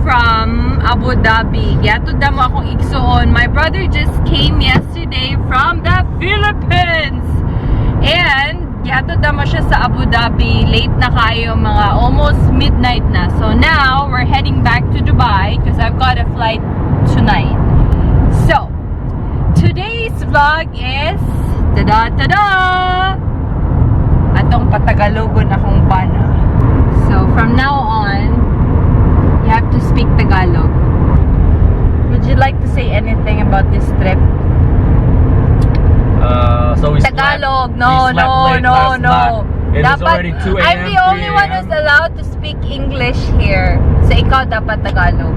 from Abu Dhabi. Gihatod namo akong igsuon. My brother just came yesterday from the Philippines. And gihatod namo siya sa Abu Dhabi. Late na kayo, mga almost midnight na. So now, we're heading back to Dubai because I've got a flight tonight. So, today's vlog is tada tada! Atong patagalogon akong bana. So, from now on, you have to speak Tagalog. Would you like to say anything about this trip? So we Tagalog. slept, No, we slept no, late no, last no. night. It is Dapat, already 2 a.m. I'm the only 3 one who's allowed to speak English here. So, ikaw dapat Tagalog.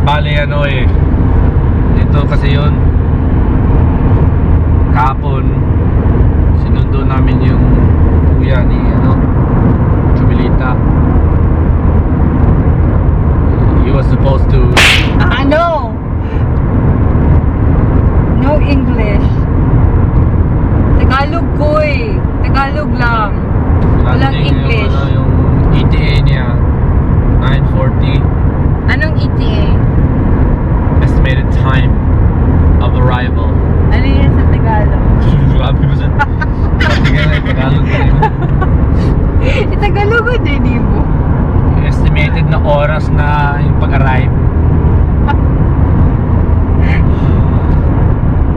Bale ano eh. Ito kasi yun. Kahapon, sinundo namin yung kuya ni ano, Jubilita. He was supposed to Ano? No English. Tagalog ko eh. Tagalog lang. Walang landing English. yung, ano, yung ETA niya, 9:40. Anong ETA? Estimated time of arrival. Ano yan sa Tagalog? Grabe mo siya. Tingnan na, Tagalog pa rin. Tagalog ko din mo. Estimated na oras na yung pag-arrive.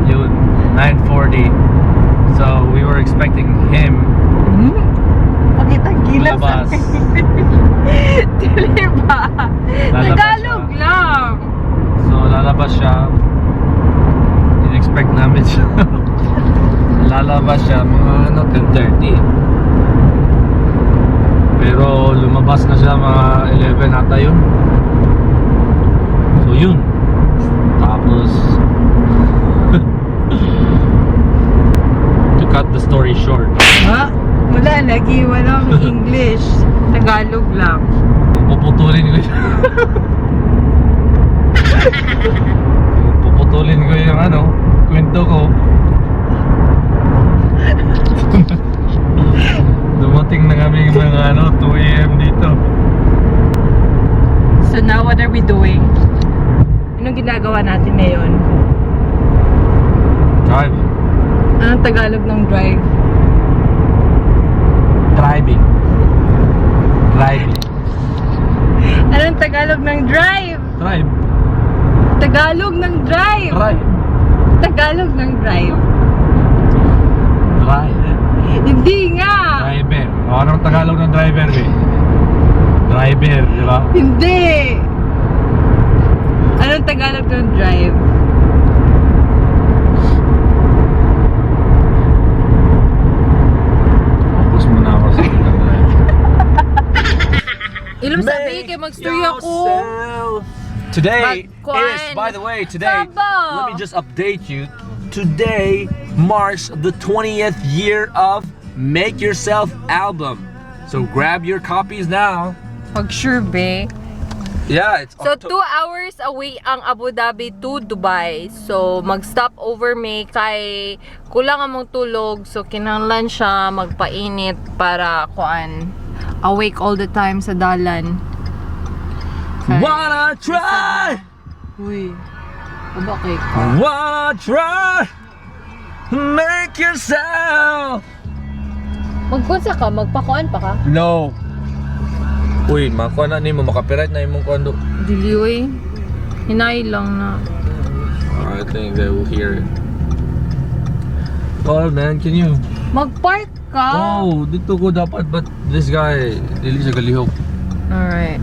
Yun, 9:40. So, we were expecting him Pakita gilas. Lumabas. Dili ba? Lalabas Tagalog siya. lang. So, lalabas siya. In-expect namin siya. Lalabas siya mga ano, 10:30. Pero lumabas na siya mga 11 ata yun. So, yun. Tapos, to cut the story short, Ha? Wala lagi. Walang English. Tagalog lang. puputulin ko yun. Puputulin ko yung ano, kwento ko. Dumating na kami mga ano, 2 a.m. dito. So now what are we doing? Anong ginagawa natin ngayon? Driving. Anong Tagalog ng drive? Driving. Driving. Anong Tagalog ng drive? Drive. Tagalog ng drive! Drive. Tagalog ng drive. Drive. Hindi nga! Driver. O, anong Tagalog ng driver, eh? Driver, di ba? Hindi! Anong Tagalog ng drive? Focus muna ako sa drive. Ilong sabi kay magstorya ko. Today Magkuan. is, by the way, today, Saba. Let me just update you. Today marks the 20th year of Make Yourself album. So grab your copies now. Pag sure, be. Yeah, it's So, 2 hours away ang Abu Dhabi to Dubai. So, mag-stop over mi kay kulang among tulog. So, kinahanglan siya magpainit para kuan awake all the time sa dalan. Kay- Wanna try? Uy. Aba kay ka. Wanna try? Make yourself. Magkunsa ka? Magpakuan pa ka? No. Uy, makuha na nimo, maka-copyright na imong kuan do. Dili, uy. Hinay lang na. I think they will hear it. Oh man, can you? Magpark ka? Oh, dito ko dapat, but this guy, dili siya galihok. Alright.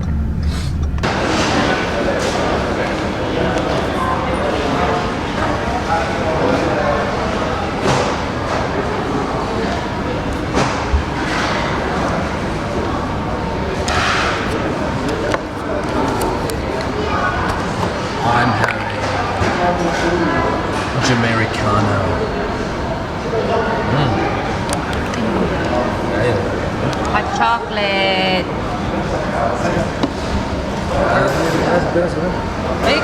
I'm having Jamericano. Ayun. Hot chocolate. Ay.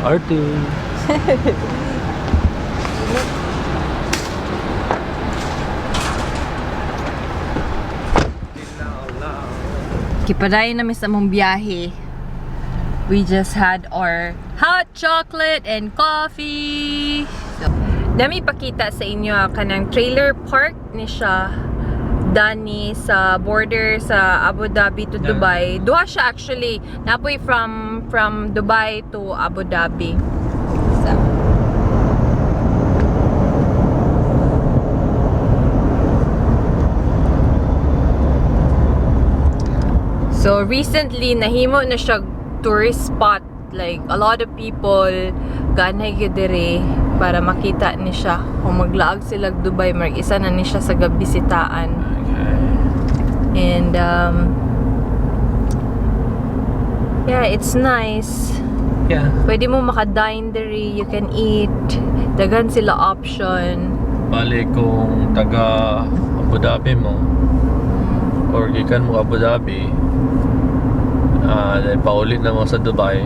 Arte. Kipadayon na mi sa among biyahe. We just had our hot chocolate and coffee. So, dami pakita sa inyo kanang trailer park ni siya dani sa border sa Abu Dhabi to Dubai. Duha siya actually. Napoy from Dubai to Abu Dhabi. So recently nahimo na siya tourist spot, like a lot of people ganay gyud diri para makita ni siya kung maglaag sila og Dubai, marag isa na ni siya sa gabisitaan. And yeah, it's nice. Pwede mo maka-dine diri, you can eat. Daghan sila option. Bali kung taga Abu Dhabi mo or gikan mo Abu Dhabi, then paulit na mo sa Dubai,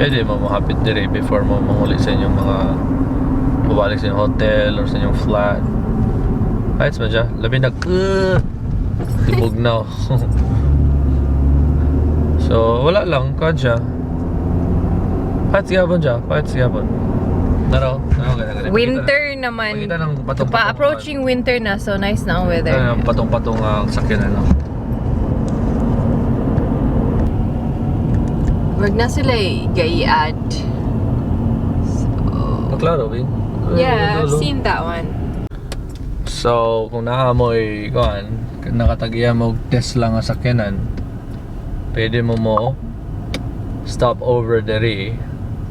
pwede mo mohapit dire before mo manguli sa inyong mga pabalik sa inyong hotel or sa inyong flat. Kahit man siya, labi na tibog na. So wala lang, kuan siya. Kahit sigabon siya, kahit sigabon. Naro, naro, gana, gana. Winter naman. Pakita ng patong-patong. Pa-approaching winter na, so nice na ang weather. Ano, patong-patong ang sakyan, ano. Wag na sila i-add. So, Oh, klaro, Bin. Yeah, I've seen that one. So, kung naamoy, kuan, nakatagiya mo og Tesla nga sakyanan, pwede mo mo stop over diri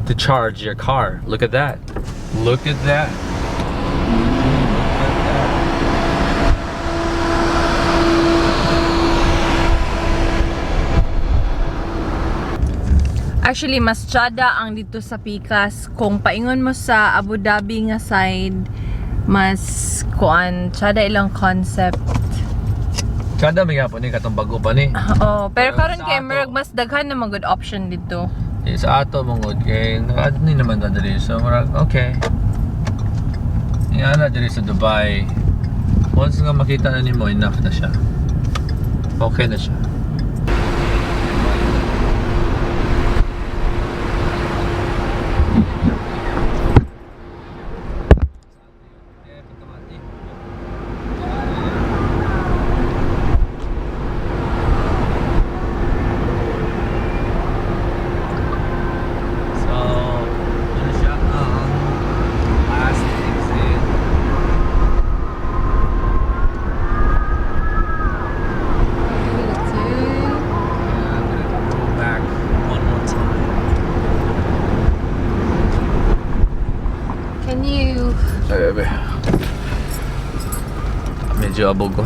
to charge your car. Look at that. Look at that. Look at that. Actually, mas tsada ang dito sa Pikas. Kung paingon mo sa Abu Dhabi nga side, mas kuan, tsada ilang concept. Kada may gapon ni katong bago pa ni. Oh, pero Pero karon sa kay ato- murag mas daghan na mga good option dito. Eh, sa ato mongod kay naka ni naman ta diri. So murag okay. Yan na diri sa Dubai. Once nga makita na nimo, enough na siya. Okay na siya. So, ano siya ang last exit. Yeah, I'm gonna go back one more time. Can you Ay, bebe. Medyo abog ko.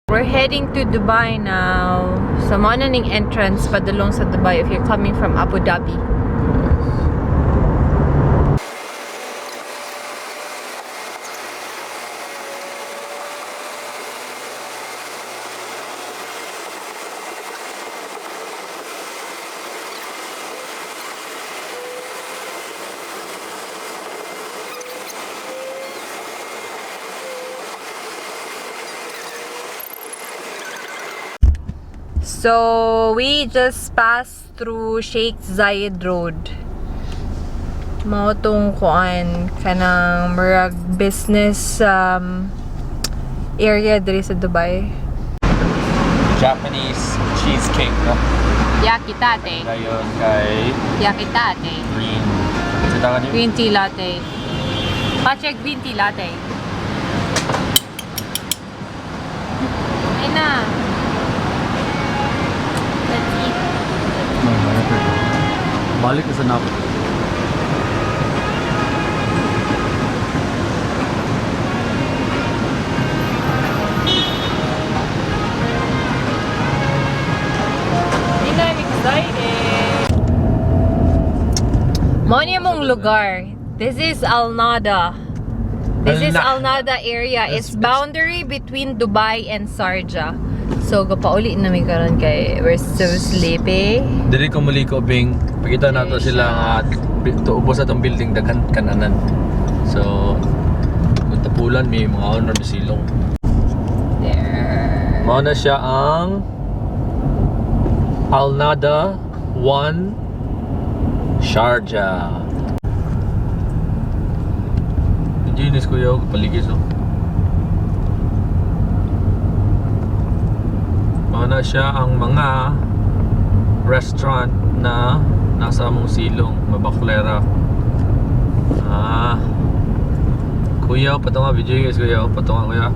We're heading to Dubai now. So, mao na ning entrance padulong sa Dubai if you're coming from Abu Dhabi. So, we just passed through Sheikh Zayed Road. Mao tong kuan kanang murag business area diri sa Dubai. Japanese cheesecake, no? Yakitate. Dayon kay Yakitate. green. Sa tangan niyo? Green tea latte. Pa-check green tea latte. Ay na. Let's eat. Balik ka sa nap. lugar. This is Al Nahda. This is Al Al Nahda area. It's boundary between Dubai and Sharjah. So gapauli na mi karon kay we're so sleepy. Diri ko muli ko bing pakita nato Diri sila siya. Nga tuubos atong building, daghan kananan. So kung tapulan may mga honor mi silong. There. Mao na siya ang Al Nahda 1 Sharjah. Hindi kuya, paligis oh. Mao na siya ang mga restaurant na nasa among silong, mabaklera. Ah. Kuya, patunga video guys, kuya, patunga kuya.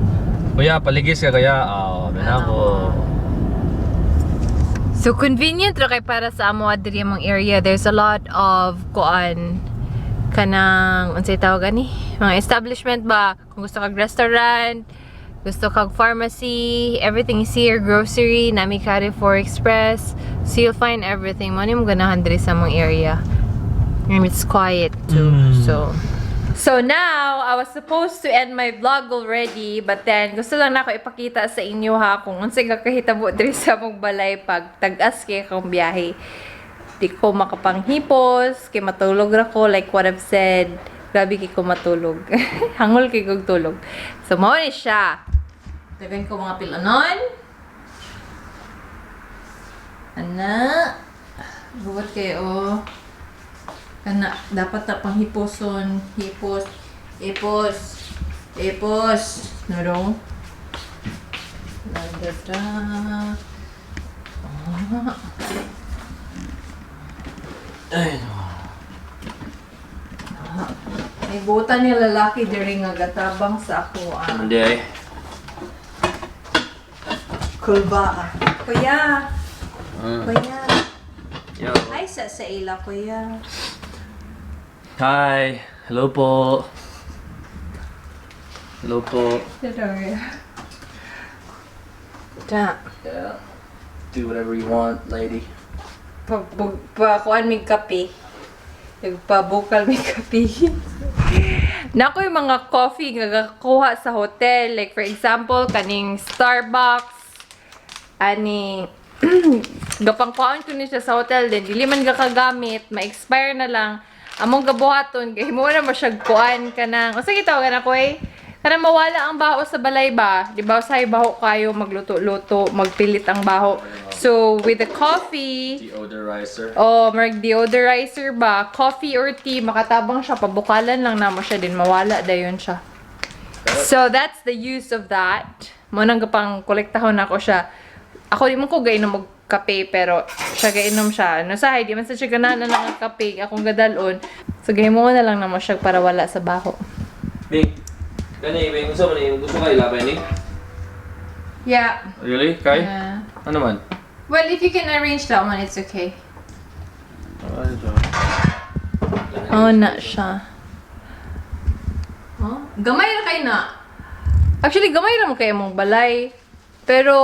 Kuya, paligis ka kuya. Ah, oh, ako. So convenient ra kay para sa amo diri among area. There's a lot of kuan, kanang unsay tawag ani? Mga establishment ba? Kung gusto kag restaurant, gusto kag pharmacy, everything is here, grocery, nami Carrefour Express. So you'll find everything. Mo ni mo ganahan diri sa among area. And it's quiet too. So now, I was supposed to end my vlog already, but then gusto lang nako ipakita sa inyo ha kung unsay kakahitabo diri sa among balay pag tag-as kay akong biyahe. Di ko makapanghipos, kay matulog ra ko like what I've said. Grabe kay ko matulog. Hangol kay kog tulog. So mao ni siya. Dagan ko mga pilanon. Ana. Buhat kayo oh. Kana, dapat na panghiposon. Hipos. Hipos. Hipos. Nurong. Da, da, da. Ah. Ay, May buta ni lalaki diri nga gatabang sa ako. Ah. hindi ay. Kulba. Kuya. Kuya. Yo. Ay, sa ila, kuya. Hi. Hello po. Hello po. Hello, kuya. Da. Yeah. Do whatever you want, lady. Pa, kuan mig kape. Nagpabukal mig kape. Nako yung mga coffee nga gakuha sa hotel. Like for example, kaning Starbucks, ani gapangkuhaan ko ni siya sa hotel din. Dili man gakagamit, ma-expire na lang. Among gabuhaton, kay mo na mo siya kuan kanang. Unsa gitawag na ko eh? Kanang mawala ang baho sa balay ba? Di ba usahay baho kayo magluto-luto, magpilit ang baho. So with the coffee, Deodorizer. Oh, marag deodorizer ba? Coffee or tea, makatabang siya. Pabukalan lang namo siya din. Mawala dayon siya. So, that's the use of that. Mo nang gapang kolektahon nako siya. Ako di mo ko gainom og kape pero siya gainom siya. No sahay di man sa siya ganahan na ng kape akong gadalon. So gahimo na lang namo siya para wala sa baho. Big. Kani, Bing, gusto mo ni? Gusto ka ilabay ni? Yeah. Really? Kay? Yeah. Ano man? Well, if you can arrange that one, it's okay. Oh, na siya. Huh? Gamay ra kay na. Actually, gamay ra mo kay imong balay. Pero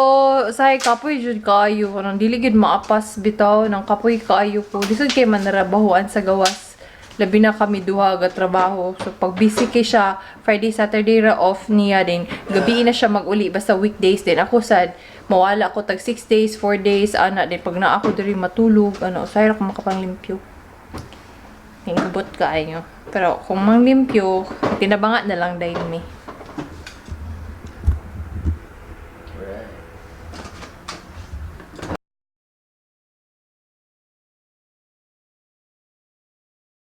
sahay kapoy jud kaayo, kanang dili gyud maapas bitaw nang kapoy kaayo ko. Lisod kay manarabahuan sa gawas. Labi na kami duha ga trabaho. So pag busy kay siya, Friday, Saturday ra off niya din. Gabi na siya mag-uli basta weekdays din. Ako sad mawala ko tag 6 days, 4 days ana din pag naa ako diri matulog ano, usahay ra ko makapanglimpyo. Ningubot kaayo. Pero kung manglimpyo, tinabanga na lang dahil mi.